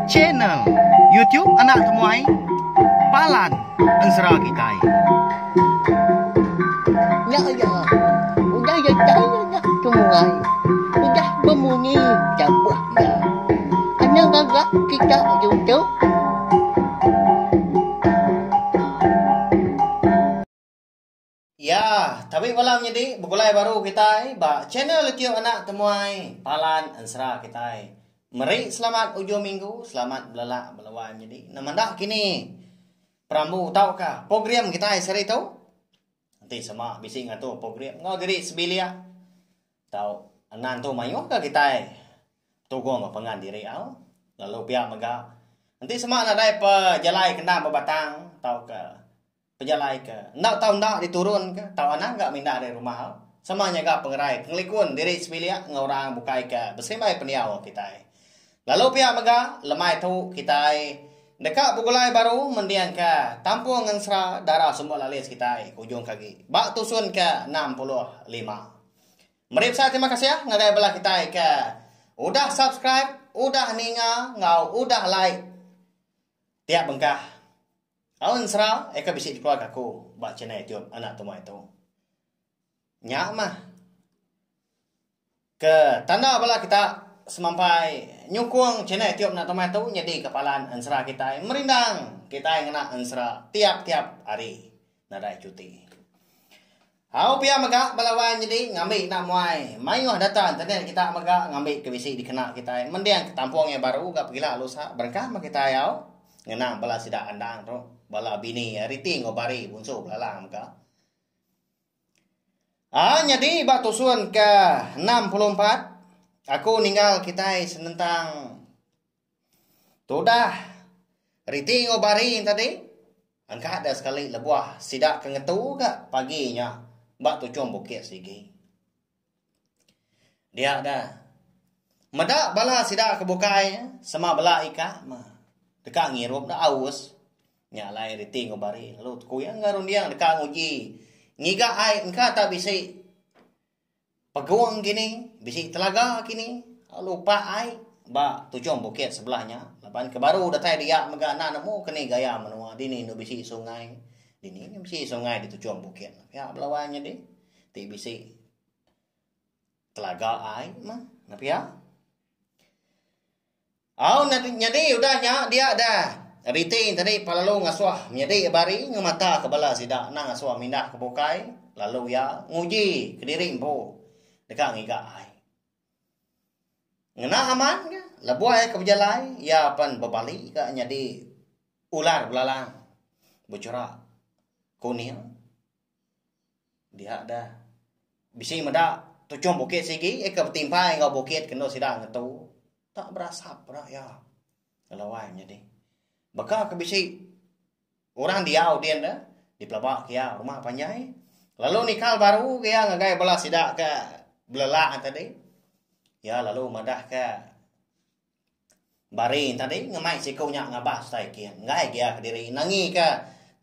Channel YouTube Anak Temuai Palan Ensera Kitai. Nya iya, udah datai anak temuai, udah bemunyi tabuh iya. Anang ngaga kita ditu. Ya, tabi bala menyedi begulai baru kitai ba channel YouTube Anak Temuai Palan Ensera kitai. Meri selamat ujung minggu, selamat belelak belewai menyedi. Nama enda kini perambu tauka program kitai sehari tu? Enti sema bisi ngatur program enggau diri sebilik tau anan tu mayuh ka kitai betugong enggau pangan diri au. Lalu pia mega enti sema nadai pejalai kena bebatang tauka Pejalai ke enda tau enda diturun ke tau anang ga mindah ari rumah sama nyaga pengerai pengelikun diri sebilik enggau orang bukai ke beserimbai pendiau kitai. Lalu pia mega lemai tu kitai deka begulai baru mendingka tampung ensera dara sumber lalis kitai ke ujung ke agi ba tusun ke 65. Meri besai terima kasih ngagai bala kitai ke udah subscribe, udah ninga enggau udah like tiap bengkah Au ensera eka bisi dikeluarka aku ba channel youtube anak temuai tu. Nya mah ke tanda bala kita semampai nyukung channel youtube anak temuai tu nyadi ke palan ensera kitai merindang kitai ngena ensera tiap-tiap hari nadai cuti. Au pia mega bala wai nyadi ngambi enda muai mayuh data internet kita mega ngambi ke bisi dikena kitai mending ke tampung iya baru ga pegila lusa berengkah meh kitai au ngena bala sida andang tu bala bini riti enggau bari bunsu belalang mega. Aa nyadi ba tusun ke 64 aku ninggal kitai senentang Tudah riti enggau bari tadi angkat da sekali lebuh sida ke ngetu ga pagi nya ba tuchung bukit sigi. Dia da meda bala sida ke bukai sema bela ika mah deka ngirup da aus nya alai riti enggau bari lalu tekuyang ga runding deka nguji ngiga ai engka ta bisi Pegung kini, bisi telaga kini, lalu pak ai ba tujung bukit sebelah nya laban ke baru datai dia mega enda nemu ke ni gaya menua dini enda bisi sungai dini nya bisi sungai di tujung bukit pia bala wang nyadi ti bisi telaga ai mah ne pia. Au nyadi udah nya dia dah riti tadi pelalu ngasuh menyadi bari ngemata ke bala sida enda ngasuh mindah ke bukai lalu iya nguji kediri empu deka ngiga ai. Ngena amat ga lebuh iya ke bejalai iya pen bebali ga nyadi ular belalang bechura kuning. Dia dah bisi meda tuchung bukit sigi ke betimpai enggau bukit ke endur sida ngetu tak berasap peda iya ngelawai nyadi. Baka ke bisi orang diau din ne dipelaba ke iya rumah panjai lalu nikal baru ke iya ngagai bala sida ke belelak tadi iya lalu madah ke Bari tadi ngemai siku nya ngabas utai kin. Enggai gia kediri nangi ke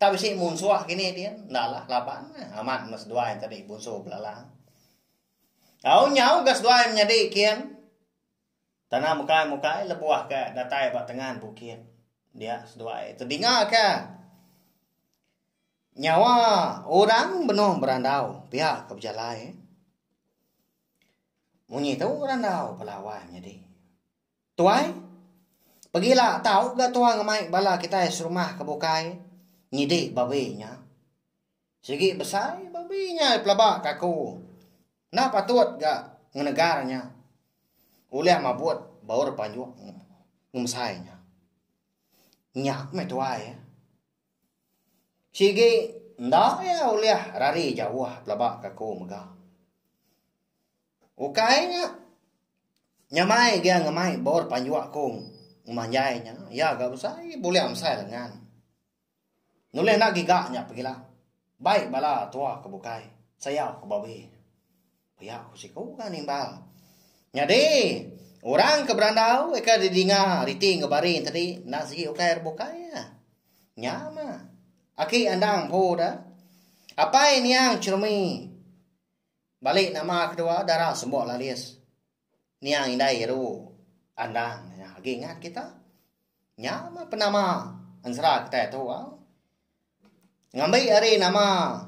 tak bisi munsuh kini din. Enda lah laban amat meh seduai tadi bunsu belalang. Au nyau ga seduai menyadi kin. Tanah mukai-mukai lebuh ke datai ba tengan bukit. Dia seduai tedinga ke nyawa orang benung berandau pia ke bejalai. Munyi tu randau pelawai menyadi. Tuai, pegila tau ga tua ngemai bala kitai serumah ke bukai nyidi babi nya. Sigi besai babi nya dipelaba ka aku. Enda patut ga ngenegar nya. Ulih mabut baur panjuk ngemesai nya. Nya meh tuai. Sigi enda iya ulih rari jauh pelaba ka aku mega. Ukai nya nyamai gia ngemai bor panjuk aku ngemanjai nya iya ga besai bulih mesai lengan. Nulih enda giga nya pegila bai bala tua ke bukai sayau ke babi. Pia ku siku ga nimbal. Nyadi orang ke berandau ika didinga riti enggau bari tadi enda sigi ukai ari bukai iya. Nya mah. Aki andang empu da. Apai niang Cheremi balik nama kedua dara sembok lalis. Niang indai iru. Andang nya agi ingat kita. Nya mah penama ensera kitai tu au. Ngambi ari nama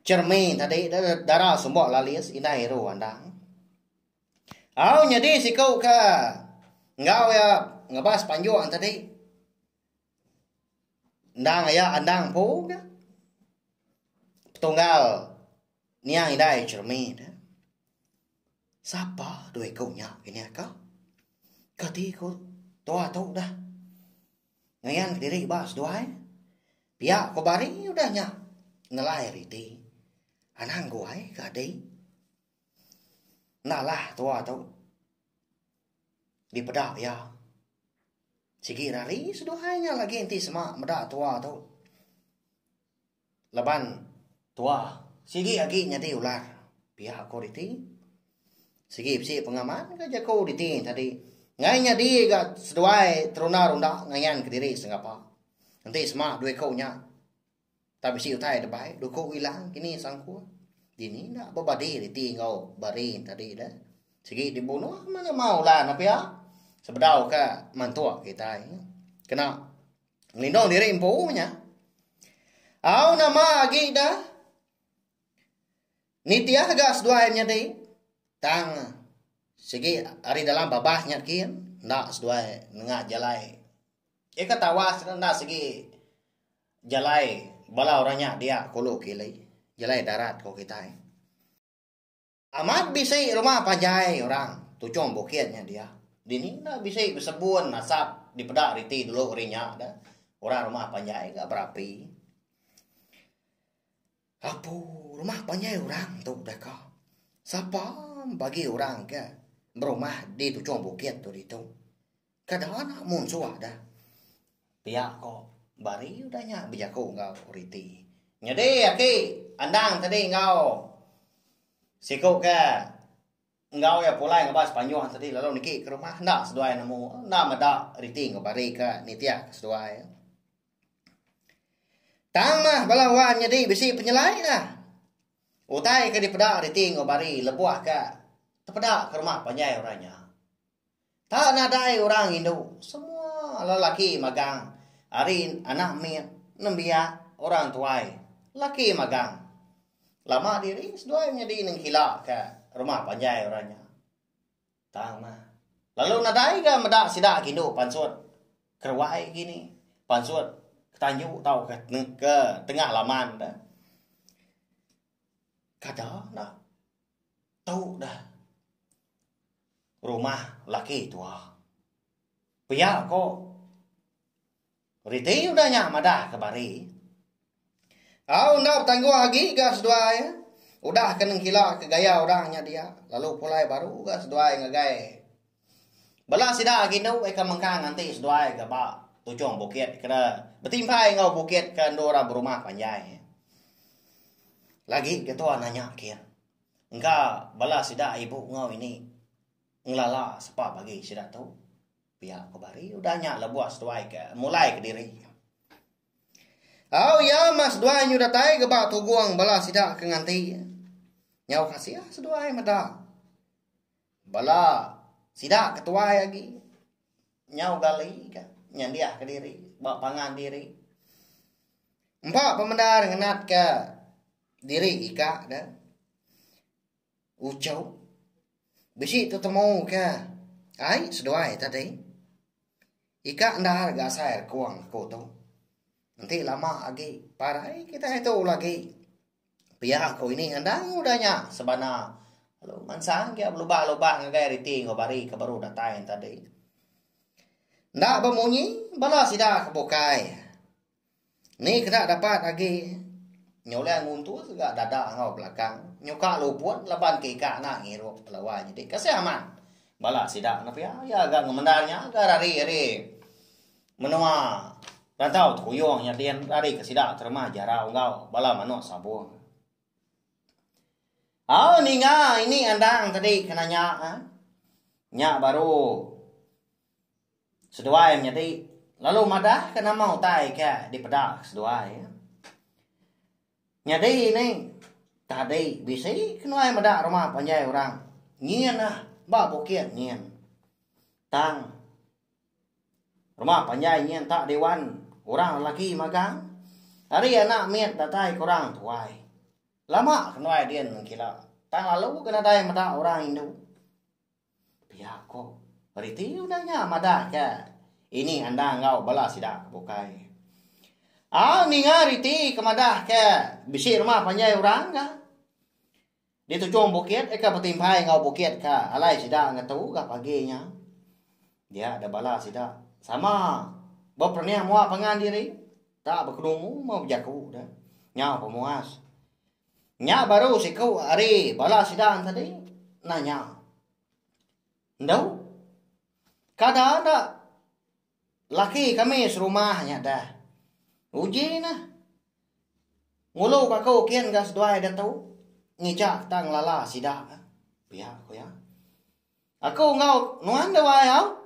Chermi tadi dara sumbok lalis indai iru Andang. Au nyadi siku ke enggau iya ngebas panjung tadi. Endang aya andang empu ke. Petunggal niang indai Chermi tu. Sapa dua iku nya kini aka. Kati ku tua tu dah. Ngayan kediri ba seduai. Pia ku bari udah nya nelai riti. Anang guai ke adi. Enda lah tua tu. Dipeda iya. Sigi rari seduai nya lagi enti sema meda tua tu. Laban tua sigi agi nyadi ular pia ko riti. Sigi bisi pengaman ka jaku riti tadi. Ngai nyadi ga seduai terunda runda ngayan kediri sengapa. Enti sema dua iku nya Tak bisi utai debai duku ilang kini sangkuh. Dini enda bebadi reti enggau bari tadi deh. Sigi dibunuh meh nama ular ne pia. Sebedau ke mantuk kitai. Kena ngelindung diri empu nya. Au nama agi dah. Nitih ga seduai menyadi tang sigi ari dalam babah nya kin enda seduai nengah jalai. Ika tawas enda sigi jalai bala orang nya dia kulu kili jalai darat ko kitai. Amat bisi rumah panjai orang tuchong bukit nya dia. Dini enda bisi besebun asap dipeda riti dulu ari nya da orang rumah panjai ga berapi. Apu rumah panjai orang tu deh ka. Sapa bagi orang ke berumah di tuchong bukit tu ditu. Kada anak munsuh dah. Pia ko Bari udah nya bejaku enggau Riti. Nyadi aki Andang tadi enggau siku ke enggau iya pulai ngabas panjung tadi lalu niki ke rumah enda seduai nemu enda meda Riti enggau Bari ke nitih ke seduai. Tang mah bala wan nyadi bisi penyelai nah. Utai ke dipeda riti enggau bari lebuh ke tepeda ke rumah panjai orang nya. Tak nadai orang indu semua lelaki magang ari anak mit nembiak orang tuai laki magang. Lama diri seduai nyadi nengkila ke rumah panjai orang nya. Tang mah. Lalu nadai ga meda sida ke indu pansut keruai kini, pansut ke tanju tauka ke tengah laman da. Kada enda tu dah rumah laki tua. Pia ko Riti udah nya madah ke bari. Au enda betangguh agi ga seduai. Udah ke nengkila ke gaya orang nya dia lalu pulai baru ga seduai ngagai bala sida agi indu eka mengkang nganti seduai ga ba tuchong bukit ke betimpai enggau bukit ke endur orang berumah panjai. Lagi ga tuan nanya kin. Engka bala sida ibu enggau ini ngelala sapa bagi sida tu. Pia ko bari udah nya lebuh seduai ke mulai kediri. Au iya mah seduai nyu datai ke ba tugung bala sida ke nganti. Nyau kasih seduai meda. Bala sida ke tuai agi nyau gali ka nyandiah kediri ba pangan diri. Empa pemendar ngenat ke diri ika de. Uchu. Bisi tetemu ke ai seduai tadi. Ika endar ga asai rekung aku tu. Enti lama agi parai kitai tu lagi. Pia ku ini endang udah nya sebana lalu mansang gia belubah-lubah ngagai riti enggau bari ke baru datai tadi. Enda bemunyi bala sida ke bukai. Ni kena dapat agi nyulai nguntus ga dada enggau belakang nyuka luput laban ke ika enda ngirup pelawa nyadi kasih amat bala sida ne pia iya ga ngemendar nya ga rari ari menua rantau tekuyung nya din rari ke sida ke rumah jarau enggau bala manuk sabung. Au ninga ini andang tadi ke nanya nya baru. Seduai menyadi lalu madahka nama utai ke dipeda seduai. Nyadi ni tadi bisi kenuai meda rumah panjai orang nyin ah ba bukit nyin. Tang rumah panjai nyin tak diwan orang lelaki magang. Ari anak mit datai ke orang tuai. Lama kenuai din mengkila. Tang lalu ke nadai meda orang indu. Pia ko riti udah nya madah ke ini anda enggau bala sida ke bukai. Au ninga riti ke madah ke bisi rumah panjai orang ga. Di tuchung bukit ke betimpai enggau bukit ke alai sida ngetu ga pagi nya. Dia da bala sida sama beperening mua pangan diri tak bekenumu meh bejaku da. Nyau pemuas. Nya baru siku ari bala sida tadi nanya. Endu, kada enda laki kami serumah nya dah. Uji nah. Ngulu ka aku kin ga seduai diatu ngicha kita ngelala sida. Pia ku iya. Aku enggau nuan deh wai au.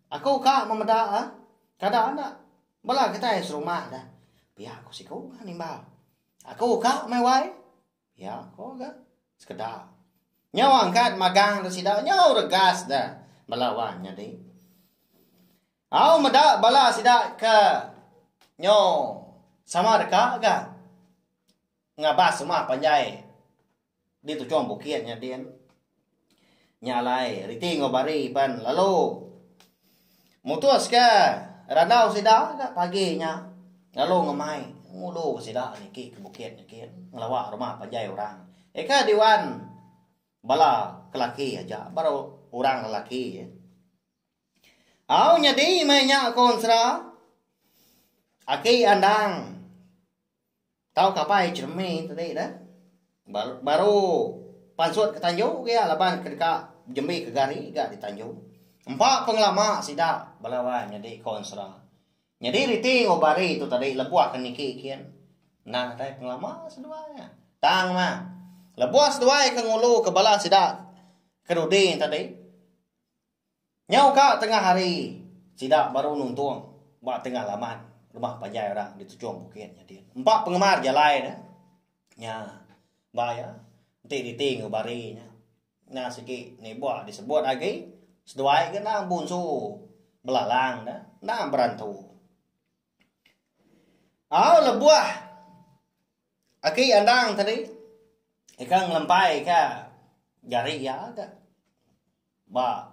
Aku ka memeda ah. Kada enda bala kitai serumah dah. Pia ku siku ga nimbal. Aku ka meh wai. Pia ko ga sekeda. Nyau angkat magang da sida nyau regas da bala wan nyadi. Au meda bala sida ke nyo sama deka ga ngabas rumah panjai di tuchong bukit nya din. Nya alai riti enggau bari pen lalu mutus ke randau sida ga pagi nya lalu ngemai ngulu ke sida niki ke bukit nyikin ngelawa rumah panjai orang. Eka diwan bala ke laki aja baru orang lelaki. Au nyadi meh nya ko ensera aki andang. Tau kapai chermin tadi dah. Baru pansut ke tanju ke iya laban ke deka jembi ke gari ga di tanju. Empa pengelama sida bala wai nyadi konsera. Nyadi riti enggau bari tu tadi lebuh ke niki kin endang nadai pengelama seduai iya. Tang mah lebuh seduai ke ngulu ke bala sida ke dudi tadi Nyau ka tengah hari sida baru nuntung ba tengah laman rumah panjai orang di tuchung bukit nya din. Empa pengemar jalai ne nya ba iya enti riti enggau bari nya. Nya sigi nibuh disebut agi seduai ke endang bunsu belalang ne endang berantu. Au lebuh aki andang tadi ika ngelempai ka jari iya ga. Ba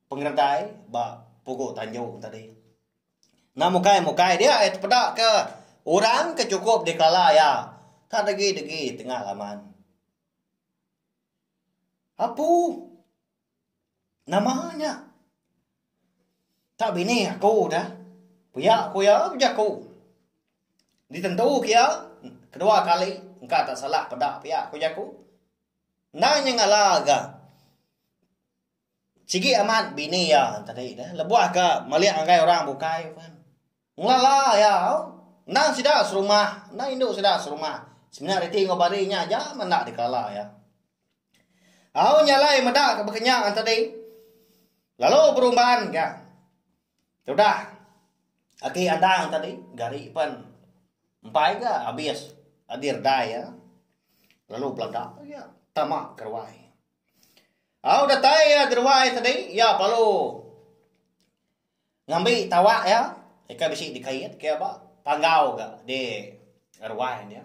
pengeredai ba pugu tanju tadi. Enda mukai mukai dia iya tepeda ke orang ke chukup dikelala iya tak degi degi tengah laman. Apu nama nya tak bini aku dah pia ku iya bejaku. Ditentu ke iya kedua kali engka tak salah peda pia ku jaku. Enda nya ngala ga. Sigi amat bini iya tadi deh lebuh ga melik ngagai orang bukai pan. Ngelala iya au. Endang sida serumah, endang indu sida serumah. Semina reti enggau bari nya aja meh enda dikelala iya. Au nya alai meda ke baka nya tadi lalu berumban ga. Tudah agi andang tadi gari pen empai ga abis adi redai iya lalu belanda iya tama ke ruai. Au datai iya di ruai tadi iya lalu ngambi tawak iya ika bisi dikait ke ba panggau ga di ruai dia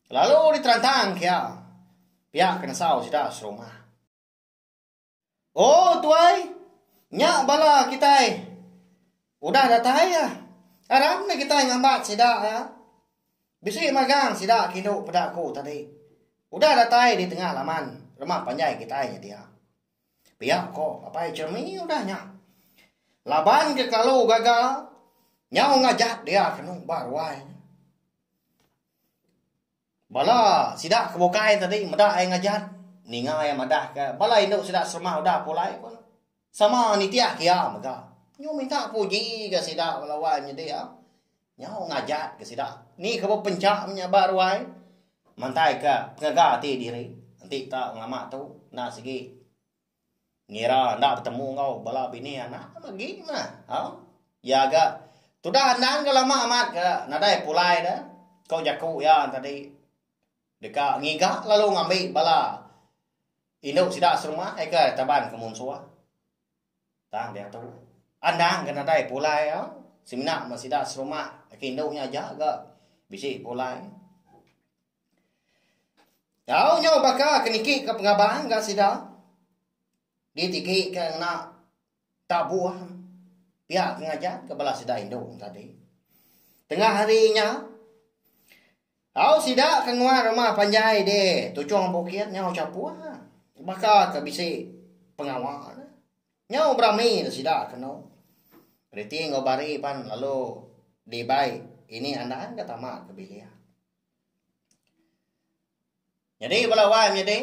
lalu diterantang ke iya pia ke nesau sida serumah. Oh tuai, nya bala kitai udah datai ah. Aram meh kitai ngambat sida ah. Bisi magang sida ke indu peda aku tadi. Udah datai di tengah laman rumah panjai kitai nya dia. Pia ko Apai Chermi udah nya. Laban ke kelalu gaga nyau ngajat dia kenu ba ruai. Bala sida ke bukai tadi meda iya ngajat, ninga iya madahka bala indu sida serumah udah pulai pun sama nitihka iya mega. Nyu minta puji ga sida bala wai nyadi iya. Nyau ngajat ga sida. Ni ke bepencha menya ba ruai mantaika pengaga ati diri enti ka ngelama tu enda sigi. Ngira enda betemu enggau bala bini anak agi mah. Au. Iya ga tudah endang ga lama amat ga nadai pulai da. Ko jaku iya tadi deka ngiga lalu ngambi bala indu sida serumah ai ke taban ke munsuh. Tang diatu andang ke nadai pulai au semina meh sida serumah ke indu nya aja ga bisi pulai. Au nyau baka ke niki ke pengabang ga sida ditiki ke ngena tabuh pia ke ngajar ke bala sida indu tadi. Tengah hari nya au sida ke nguan rumah panjai deh tuchong bukit nyau chapuh baka ke bisi pengawa. Nyau berami ne sida kenu. Reti enggau bari pan lalu dibai ini andan ke tama ke bilik. Nyadi bala wai menyadi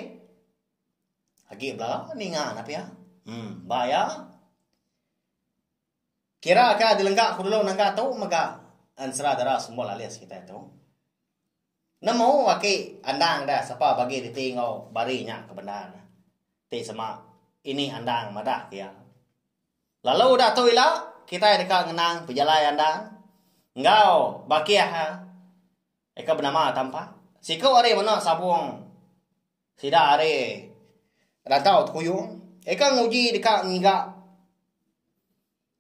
agi bala ninga ne pia. Em ba iya kira ka dilengka ku dulu nangga tu mega ensera dara sembul alis kitai tu. Nemu aki andang da sapa bagi reti enggau bari nya ke bendar. Ti sema ini andang madah ke iya. Lalu udah tu ila kitai deka ngenang pejalai andang enggau bakih iya ke benama Tampak. Siku ari mena sabung sida ari Rantau Tekuyung eka nguji deka ngiga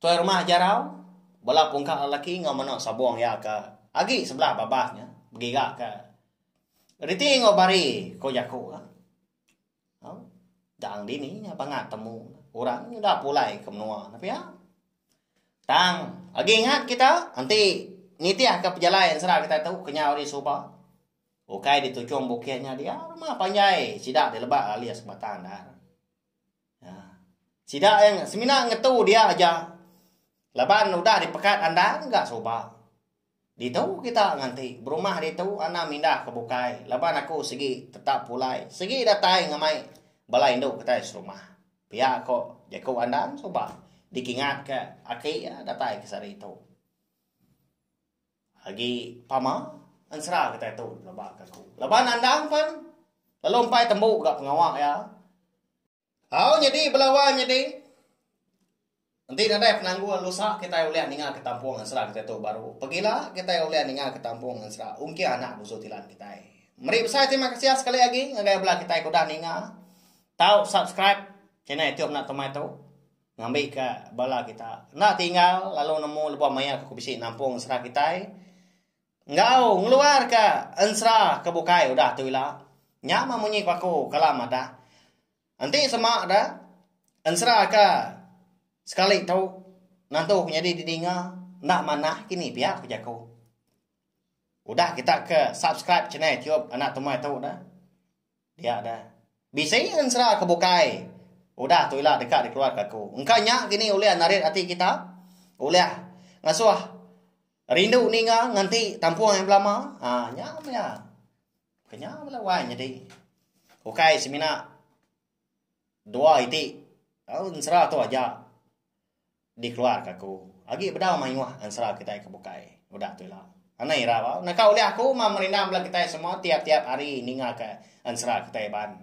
Tuai rumah Jarau bala pungka lelaki enggau mena sabung iya ke agi sebelah babas nya begiga ke riti enggau bari ko jaku ka. Au dang dini nya bangat temu orang nya pulai ke menua ne pia. Tang agi ingat kita enti nitih ke pejalai ensera kita tu kenyau ari suba ukai dituchung bukit nya dia rumah panjai sida dilebak alis batang dar. Sida iya semina ngetu dia aja laban udah dipekat andang ga suba. Ditu kita nganti berumah ditu anang mindah ke bukai laban aku sigi tetap pulai sigi datai ngemai bala indu kitai serumah. Pia ko jaku andang suba dikingat ke aki iya datai ke sehari tu. Agi pama ensera kitai tu pelaba ke aku. Laban andang pen lalu empai tembu ga pengawa iya. Au nyadi bala wai nyadi. Enti nadai penanggul lusa kitai ulih ninga ke tampung ensera kitai tu baru. Pegila kitai ulih ninga ke tampung ensera ungkir anak busu tilan kitai. Meri besai terima kasih sekali agi ngagai bala kitai ke udah ninga. Tau subscribe channel YouTube enda tumai tu ngambi ke bala kita enda tinggal lalu nemu lebuh maya ke bisi nampung ensera kitai. Enggau ngeluarka ensera ke bukai udah tu ila. Nya mah munyi ku aku kala madah. Enti sema da ensera ke sekali tu nentu ku nyadi didinga enda manah kini pia ku jaku. Udah kita ke subscribe channel YouTube anak tumai tu da. Dia da. Bisi ensera ke bukai udah tu ila deka dikeluarka aku. Engka nya kini ulih narit ati kita ulih ngasuh Rindu ninga nganti tampung iya belama haa nya meh iya. Ke nya bala wai nyadi. Ukai semina dua iti ensera tu aja dikeluarka aku. Agi bedau mayuh ensera kitai ke bukai udah tu ila. Anang ira ba naka ulih aku mah merindang bala kitai semua tiap-tiap hari ninga ke ensera kitai iban.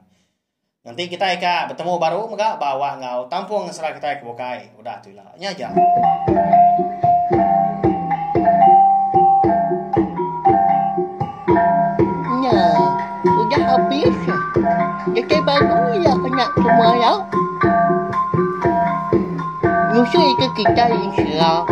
Enti kitai ka betemu baru mega ba awak enggau tampung ensera kitai ke bukai udah tu ila. Nya aja. Nya udah abis. Datai baru ila anak kemarau. Nusui ke kitai ensera.